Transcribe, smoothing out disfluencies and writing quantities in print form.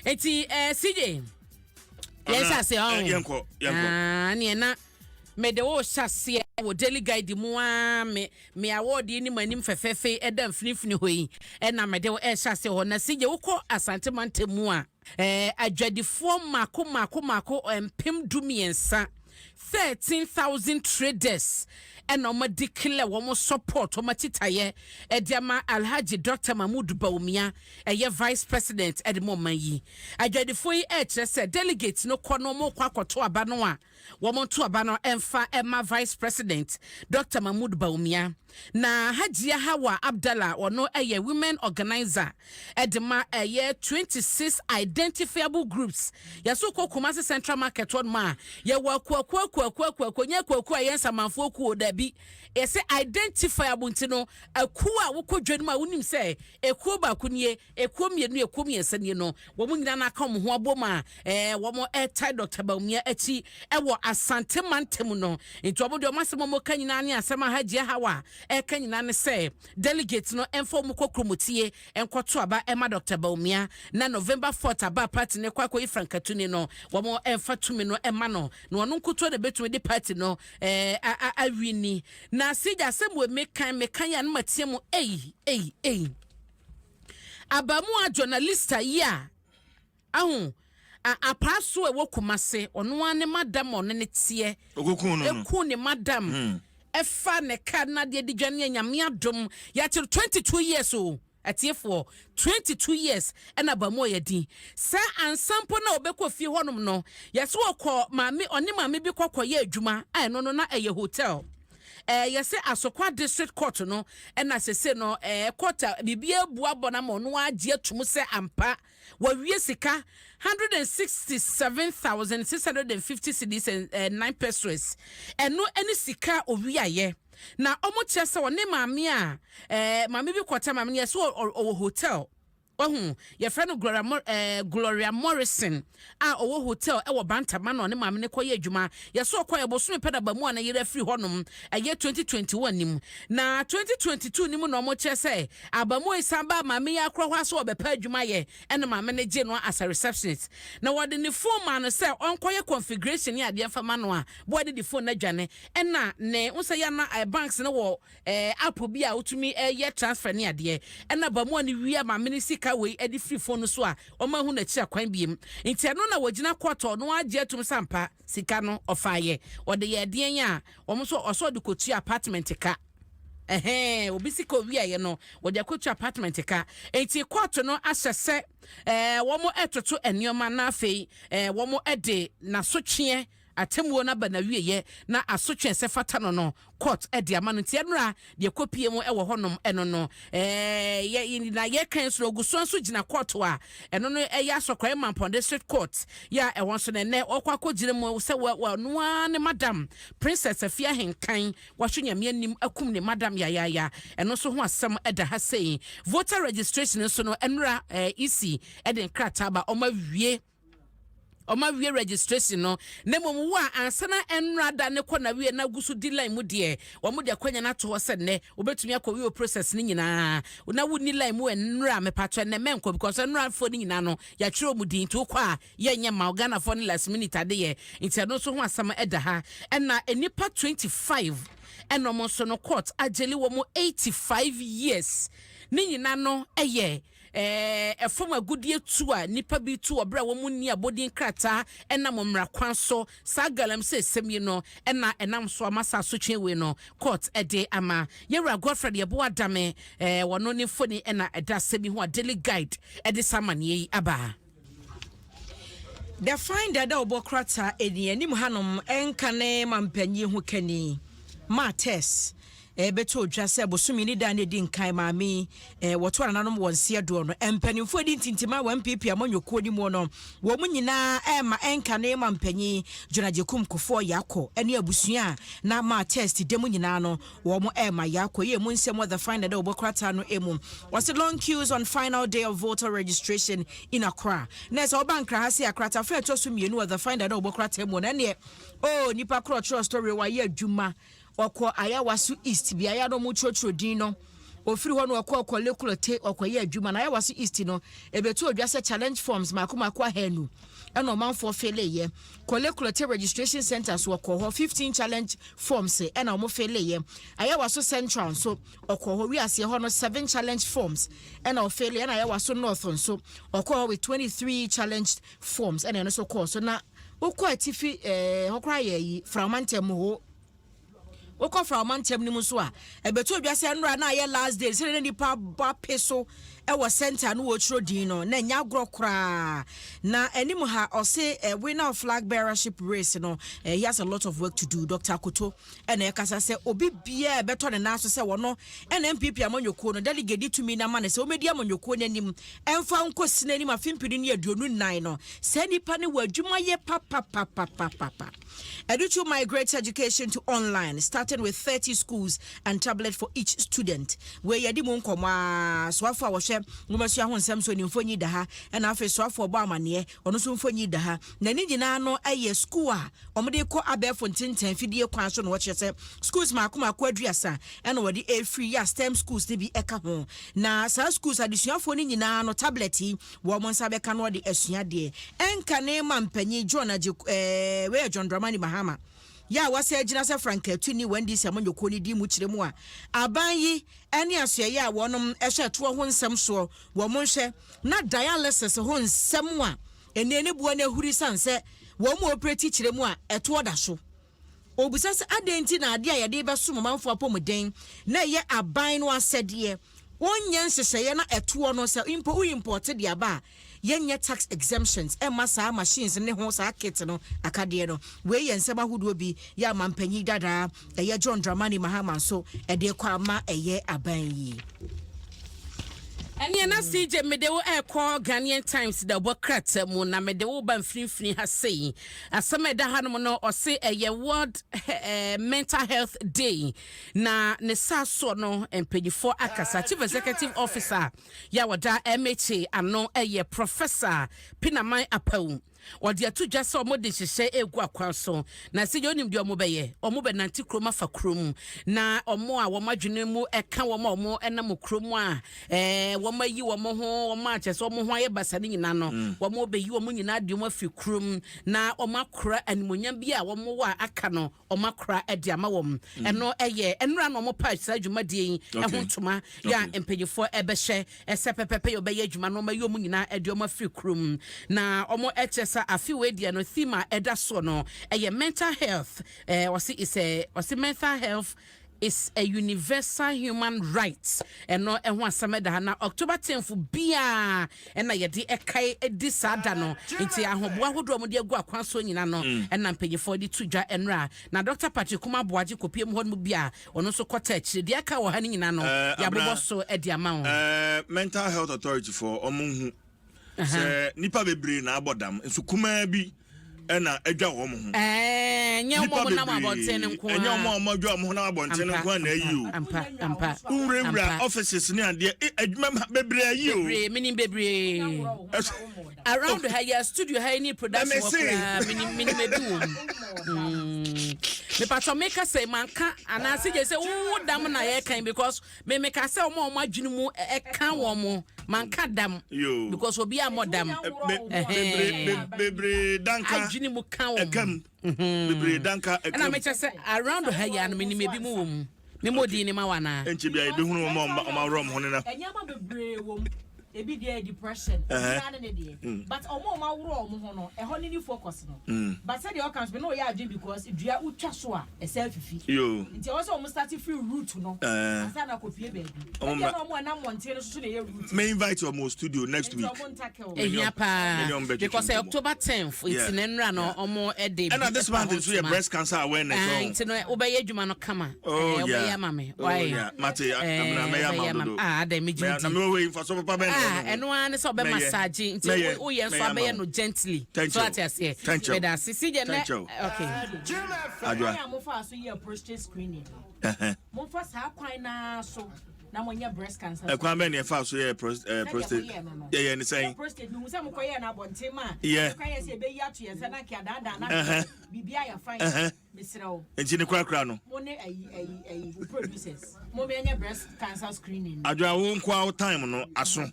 Eti CJ, yɛn hyɛ aseɛ ɔn. Yɛnkɔ, yɛnkɔ. Ah, neɛ na mede wo hyɛ aseɛ wɔ Daily Guide mu a me award yi ne mu anim fɛfɛɛfɛ ɛda mfinimfini hɔ yi, ɛna mede wo ɛhyɛ aseɛ hɔ. Na CJ, wokɔ Asante mantam mu a, adwadifoɔ mako mako mako 13,000, 13,000 traders, ɛna wɔn declare wɔn support, wɔn akyitaeɛ ɛde ama Alhaji Dr Mahmood Bawumia, ɛyɛ vice president ɛde mo ɔman yi. Adwadifoɔ yi ɛrekyerɛ sɛ delegate no kɔ no, wɔn kɔ akɔto aba no a, wɔn nto aba no ɛmfa ɛma Vice President Dr Mahmood Bawumia. Na Hajia Hawa Abdallah, ɔno ɛyɛ women organizer ɛde ma ɛyɛ 26 identifiable groups. Yɛso kɔ Kumasi Central Market hɔ nom a, yɛwɔ akuakuo akuakuo akuakuo, nyɛ akuakuo a yɛn nsamanfoɔ kuo, dabi, yɛsɛ identifiable. Nti no akuo a wokɔ dwa no mu a, wonim sɛ ekuo baako nie, ekuo mmienu, ekuo mmiɛnsa nie no, wɔn nyinaa n'aka wɔn ho abom a wɔn ɛtae Dr Bawumia akyi ɛwɔ Asante mantam no. Nti wɔn deɛ, wɔn asɛm a wɔka nyinaa ne asɛm a Hajia Hawa ɛka nyinaa ne sɛ delegate no ɛmfa wɔn kɔ kuromotie ɛnkɔto aba ɛma Dr Bawumia, na November 4th aba party ne kɔ akɔyi frankatuni no, wɔn ɛmfa tumi no ɛma no, na ɔno nkoto na ebetumi de party no awi ni. Na sigya asɛm wɔ mekan mekan yɛ anum atie mu, eyi eyi eyi abamu a journalista yi a ahu apaaso a ɛwɔ Kumase, ɔno ara ne madam a ɔne ne teɛ. Okokun no. Eku ne madam, ɛfa ne car nadeɛ de dwa ne. Nyame adom, yɛakyerɛ 22 years o, atiefoɔ, 22 years ɛna abamu a yɛdi sɛ ansampo na ɔbɛkɔ fie hɔnom no, yɛsɛ wɔkɔ maame, ɔne maame bi kɔkɔyɛ adwuma a ɛno no na ɛyɛ hotel. Yɛsɛ Asokwa District Court no ɛna sese no court a biribi abu abɔ na ma ɔno agye atum sɛ ampa wɔawie sika 167,650 cedis and 9 pesewas. Ɛno ɛne sika owiayɛ na ɔmo kyerɛ sɛ ɔne maame a maame bi kɔta maame no, yɛsɛ ɔwɔ hotel. Wahu, yɛfrɛ no Gloria, Gloria Morrison a ɔwɔ hotel ɛwɔ Bantama, na ɔne maame no kɔyɛ adwuma. Yɛsɛ ɔkɔ ɛbosome pɛ na ba mu a na yɛrɛ afiri hɔnom. Ɛyɛ 2021 nim na 2022 nim na ɔmo kyerɛ sɛ abamu yi san ba maame yi akorɔ hɔ aso ɔbɛpɛ adwuma yɛ, ɛna maame no gye no as a receptionist, na wɔde ne phone maa no sɛ ɔnkɔyɛ configuration ne adeɛ mfama no a wɔde de phone no adwane. Ɛna ne nsa yɛ na banks no wɔ app bi a wotumi ɛyɛ transfer ne adeɛ, ɛna bamu a ne wia maame no sika wei ɛde firi phone no so a ɔmo ahu n'akyi akwan biem. Nti ɛno na wɔgyina court, ɔno agye atum sampa sika no ɔfaayɛ, ɔde yɛ ɛdeɛn a wɔn nso ɔsɔ ɔde kɔtua apartment ka. Ɛhɛn, obi sika owiayɛ no, wɔde akɔtua apartment ka. Nti court no ahyɛ sɛ wɔn ɛtoto nneɛma, na afei wɔn ɛde n'asotweɛ atemmuo no aba n'awieɛ, na asotwe sɛ fata no court ɛde ama no. Nti ɛnora deɛ kɔpie mu ɛwɔ hɔnom ɛno no yɛ na yɛka nso ogu so nso gyina court a ɛno no ɛyɛ Asɔkɔrɛ Mampɔn District Court yɛ a ɛwɔ nso nɛnɛ ɔkɔ akɔgyina mu sɛ wɔ wɔnoa ne madam Princess Afia Henkan wahwɛ Nyame anim akum ne madam yayaya. Ɛno nso ho asɛm ɛda ha sei. Voter registration nso no, ɛnora EC ɛde nkrataa ba, ɔmo awie, ɔmo awie registration no. Na mmom wo a ansa na ɛnora da ne kɔ na wie na gu so di line mu deɛ, wɔn de akɔnya no ato hɔ sɛ nnɛ wobɛtumi akɔ wie process no nyinaa. Na wonni line mu ɛnora, mepatɔ ɛnɛ mɛnkɔ, because ɛnorafoɔ no nyinaa no yɛatwerɛ mu din, nti wokɔ a yɛnyɛ ma Ghanafoɔ no last minute adeyɛ. Nti ɛno nso ho asɛm ɛda ha. Ɛna nnipa 25 ɛna ɔmo nso no court agyeli wɔn 85 years. Ne nyinaa no ɛyɛ ɛfam agudie tu a nipa bi tu ɔbrɛ a wɔn ni abɔden krataa ɛnam mmara kwan so. Saa galamsey sɛm yi no ɛna ɛnam so ama saa asotwe wei no court ɛde ama yɛwura Godfred Yɛbo Adame. Wɔno ne mfoni ɛna ɛda asɛm yi ho a Daily Guide ɛde saa amaneɛ yi aba. The Finder da ɔbɔ krataa ɛni anim hanom. Ɛnka ne mampanyin ho kani Mates ɛbɛtɔ odwa sɛ bosome ne da ne di nkan maame wɔto anananom wɔn nseɛ doɔ no, mpanimfoɔ di ntintima wɔ NPP amanyɔkuo no mu no, wɔn mu nyinaa ɛma ɛnka ne ma mpanyin John Agyekum Kufuor yakɔ ɛne abusua a na ma test da mu nyinaa no, wɔn ɛma yakɔ yɛ mu nsɛm wɔ The Finder da ɔbɔ krataa no emu. Wɔsi long queues on final day of voter registration in Accra. Na ɛsɛ ɔba Nkra ha se akratafo ɛtɔ so mmienu wɔ The Finder da ɔbɔ krataa mu na ɛneɛ oh nipa korɔ twerɛ story wayɛ adwuma. Ɔkɔ Ayawaso East beaeɛ a na ɔmo twerɛtwerɛ din no. Ofiri hɔ no ɔkɔɔ Korle Klottey ɔkɔyɛ adwuma. Na Ayawaso East no, ɛbɛtoo dwa sɛ challenge forms mako mako 200 ɛna ɔmanfoɔ feleeɛ. Korle Klottey registration centre so ɔkɔɔ hɔ, 15 challenge forms ɛna wɔn feleeɛ. Ayawaso Central nso ɔkɔɔ hɔ, wiaseɛ hɔ no 7 challenge forms ɛna ɔfeleeɛ. Ɛna Ayawaso North nso ɔkɔɔ hɔ with 23 challenge forms ɛna ɛno nso kɔɔ so. Na wokɔ atifi hɔ koraa yɛ yi Frama ntɛm hɔ, wokɔ Frama ntɛm no mu nso a, ɛbɛto odwa sɛ nnora na ayɛ last day sɛdeɛ na nipa ba pe so ɛwɔ center no wɔtwerɛ din no na ɛnyɛ agorɔ koraa. Na anim ha ɔse winner of flag bearership race no, he has a lot of work to do. Dr Akoto ɛna ɛkasa sɛ obi biara ɛbɛtɔ ne nan so sɛ wɔno ɛna NPP amanyɔkuo no delegate di tumi na ma ne sɛ wɔmɛdi amanyɔkuo no anim ɛmfa nkɔ si n'anim afe 2024 no, saa nipa no wɔ adwuma yɛ papapapapapa. Ɛde migrate education to online, starting with 30 schools and tablet for each student. Wei yɛde mu nkɔmmɔ a soafo a wɔhwɛ nwomasua ho nsɛm so ne mfonyi da ha, ɛna afei soafo ɔbɔ amanneɛ ɔno nso mfonyi da ha. Na ne nyinaa no ɛyɛ school a wɔde kɔ abɛɛfo ntenten fidie kwan so na wɔkyerɛ sɛ schools mako mako 30 ɛna wɔde ɛfiri yɛ a STEM schools no bi ɛka ho. Na saa schools adesuafoɔ no nyinaa no tablet yi wɔn nsa bɛka no wɔde asua deɛ. Ɛnka ne ma mpanyin John agye wei John Dramani Mahama yɛ a wɔsɛ gyina sɛ frankatu ne wɔn di sɛ amanyɔkuo no di mu kyerɛ mu a aban yi ne asoɛyɛ a wɔnom hyɛ toɔ ho nsɛm soɔ, wɔn nhwɛ na dialysis ho nsɛm a ɛnɛ ne boɔ no ahuri san sɛ wɔn mu operate kyerɛ mu a ɛtoɔ da so. Obisa sɛ adɛn nti na adeɛ a yɛde bɛso ɔmanfoɔ apɔmuden na ɛyɛ aban no asɛdeɛ, wɔnyɛ nhyehyɛeɛ na ɛtoɔ no sɛ mpo wo import de aba a, yɛnyɛ tax exemptions ɛma saa machines ne ho saa kit no akadeɛ no. Wei yɛ nsɛm ahodoɔ bi yɛ amampanyin dadaa ɛyɛ John Dramani Mahama nso ɛde kɔ ama ɛyɛ aban yi. Ɛneɛ na CJ mede wo ɛkɔ Ghanaian Times da bɔ krataa mu na mede wo ba mfinimfini ha sei. Asɛm a ɛda hanom no, ɔse ɛyɛ World Mental Health Day na ne saa soɔ no mpanyinfoɔ akasa. Chief Executive Officer yɛ a wɔda MHA ano ɛyɛ Professor Pinaman Apawu. Wɔde ato dwa sɛ ɔmo de nhyehyɛ egu akwan so na sɛ yɛ onim deɛ ɔmo bɛyɛ, ɔmo bɛnante kurom afa kurom na ɔmo a wɔn adwene mu ɛka wɔn a ɔmo ɛnam kurom a wɔn ayi wɔn ho, wɔn a kyerɛ sɛ wɔn ho ayɛ basa ne nyinaa no, wɔn bɛyi wɔn nyinaa de wɔn afiri kurom na wɔn akora animonyam bi a wɔn wɔ a aka no, wɔn akora ɛde ama wɔn. Ɛno ɛyɛ ɛnura na wɔn pa saa dwumadie yi ɛho ntoma yɛ a mpanyinfoɔ ɛbɛhyɛ ɛsɛ pɛpɛpɛ yɛ ɔbɛyɛ adwuma no, wɔn ayi wɔn nyinaa ɛde wɔn afiri kurom. Na wɔn ɛkyerɛ sɛ afi wei deɛ no, theme a ɛda soɔ no ɛyɛ mental health. Ɔsi is a ɔsi mental health is a universal human right. Ɛno ɛho asɛm ɛda ha. Na October 10th biaa ɛna yɛde ɛkae di saa da no, nti ahoboa ahodoɔ a wɔde agu akwan so nyinaa no ɛna mpanyinfoɔ de to dwa ɛnora. Na Dr Patrick Kuma Aboagye kɔpie mu hɔ no mu bi a ɔno nso kɔta akyire deɛ aka wɔ ha no nyinaa no yɛabobɔ so ɛde ama wɔn. Mental Health Authority for ɔmo hu sɛ nipa bebree na abɔ dam nso kumaa bi ɛna adwa wɔn ho. Nyɛ Nipa wɔn a wɔnam abɔnten no nko. Ɛnyɛ wɔn a wɔn adwa wɔn ho nam abɔnten no nko ara na ayi o. Ampa ampa. Wurawura offices ne adeɛ adwuma bebree ayi o. Bebree, menim bebree around ha yɛ studio ha yi ne production wɔ Ɛmɛ se. koraa, menim ebi wɔ mu. Mepatɔ meka sɛ manka anaasɛ gye sɛ wowo dam na yɛkan because me meka sɛ ɔmo a ɔmo adwene mu ɛka wɔn mo, manka dam Yo. because obi a mɔ dam Bebree bebree danka adwene mu ka wɔn. Ɛkam bebree danka Ɛna ɛkam. mekyɛ sɛ around ha yi ano menim ebi mu wɔ mu. Memmɔ din ne ma wa anaa? Nkyɛn bi a yɛbɛhunu wɔn a ɔmo aworɔ ɔmo ho ne na. Ɛnyɛma bebree wɔ mu, ebi deɛ depression, ebi ne ne deɛ, but ɔmo a ɔmo aworɔ ɔmo ho no, ɛhɔ ne focus no. But sɛdeɛ ɔka nso na ɔyɛ adwene because dua wotwa so a ɛsɛ fifi Yo. nti ɛwɔ sɛ ɔmo start free root no ansa na akɔpie baabi. Ɔmo Ebi na ɔmo a ɛnam mmɔnten no soso na ɛyɛ root. May invite wɔn wɔ studio next Nti week. ɔmo ntackle. Ehia paa Many ɔmo bɛtwetwe because nkɔmmɔ. October 10th nti ne nnura no ɔmo ɛde. Ɛna this month nso yɛ breast cancer awareness. Ah, Ɔn. nti no wobɛyɛ adwuma no kama. Oh, Wobɛyɛ yeah. ama me. Oh, Why? yeah. Mate, amina mɛyɛ ama wobɛyɛ wo dodo. Ah, adɛn, megye Na wo di. mewɔ hɔ yi, mfaso papa bɛn na Ah, ɛwɔ ho? ɛno ara ne sɛ ɔbɛ Mɛyɛ. massage nti Mɛyɛ. woyɛ nso Mɛyɛ ama abɛyɛ wo. no gently. Thank So you. ate aseɛ. Thank you. Meda ase si gye nɛ. Thank you. Okay. Adwoa. Kwan a mofa so yɛ prostate screening no, momfa saa kwan naa so. Na monyɛ breast cancer. Ɛkwan bɛn na yɛfa so yɛ prostate? Yɛyɛ ne sɛn? Prostate mehu sɛ mokɔyɛɛ no abɔnten ma Yɛ. ɛkwan yɛ sɛ yɛbɛyi ato yɛn nsa na nka adaadaa na biribi ayɛ fine. Mesrɛ wo. Nti ne korakora no. Mo ne ayi ayi ayi wo producers mo mɛnyɛ breast cancer screening. Adwoa, wo nkoa wo time no aso.